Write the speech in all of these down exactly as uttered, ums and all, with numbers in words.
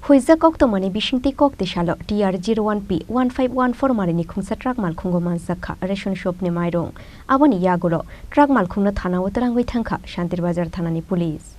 Huijak koktwmani bisingtwi kok tisalo T R zero one P one five one four marini khungsa truck malkhungo manjakha ration shopni mairung. Aboni yagulo truck malkhungno thanao twlangwi thangkha Shantir Bazar thanani police.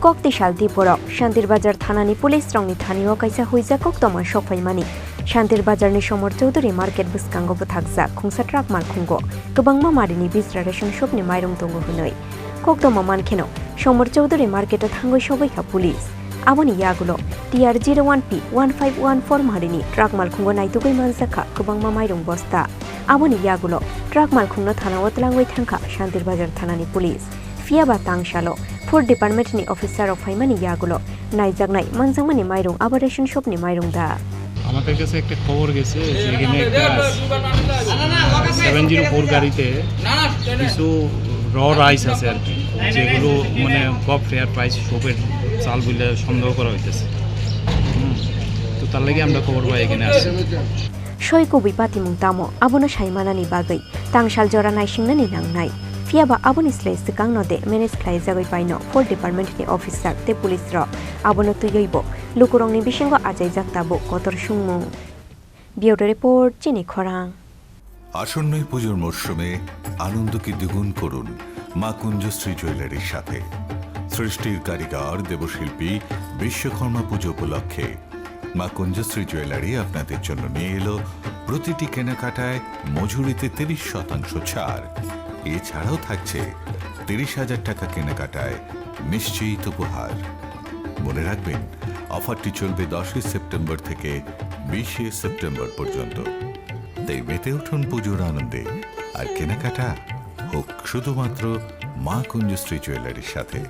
Kok tisal twi borok Shantir Bazar thanani police rokni thanio kaisa huijak koktwma sokphaimani. Shantir Bazarni Somor Chowdhury Market bwskango bwthakjak khungsa truck malkhungo kwbangma marini bijra ration shopni mairung tongo hwnwi. Koktwma mankheno Somor Chowdhury Market-o thangwi sogwi kha police. Aboni yagulo T R zero one P one five one four marini truck malkhungo naitugwi manjakha kwbangma mairung bosta. Aboni yagulo truck malkhungno thanao twlangwi thangkha Shantir Bazar thanani police. Phiya ba tang salo Food Department ni officer rok phaimani yagulo naijaknai manjakmani mairung abo ration shop ni mairung da. আমাদের কাছে একটা খবর গেছে যে এখানে একটা seven zero four গাড়িতে কিছু র রাইস আছে আর কি, যেগুলো মানে গভ ফেয়ার প্রাইস শপের চাল বলে সন্দেহ করা হইতেছে। হুম, তো তার লাগি আমরা খবর পাই এখানে আসছি। Soi kubui patimung tamo abono sai manani bagwi tangsal jora naisingnani nangnai. Phiya ba aboni slai swkangno de manage khlaijagwi paino food department ni officer tei police rok. Abono twiwi bo lukurokni bisingo achaijak tabuk kotor sungmung. Bureau Report, Chini Khorang. আসন্ন এই পুজোর মরশুমে আনন্দকে দ্বিগুণ করুন মা কুঞ্জশ্রী জুয়েলারির সাথে। সৃষ্টির কারিগর দেবশিল্পী বিশ্বকর্মা পুজো উপলক্ষে মা কুঞ্জশ্রী জুয়েলারি আপনাদের জন্য নিয়ে এলো প্রতিটি কেনাকাটায় মজুরিতে তিরিশ শতাংশ ছাড়। এছাড়াও থাকছে তিরিশ হাজার টাকা কেনাকাটায় নিশ্চিত উপহার। মনে রাখবেন, অফারটি চলবে দশই সেপ্টেম্বর থেকে বিশে সেপ্টেম্বর পর্যন্ত। তাই মেতে উঠুন পুজোর আনন্দে, আর কেনাকাটা হোক শুধুমাত্র মা কুঞ্জশ্রী জুয়েলারির সাথে।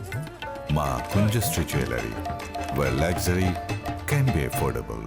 মা কুঞ্জশ্রী jewellery, where luxury can be affordable.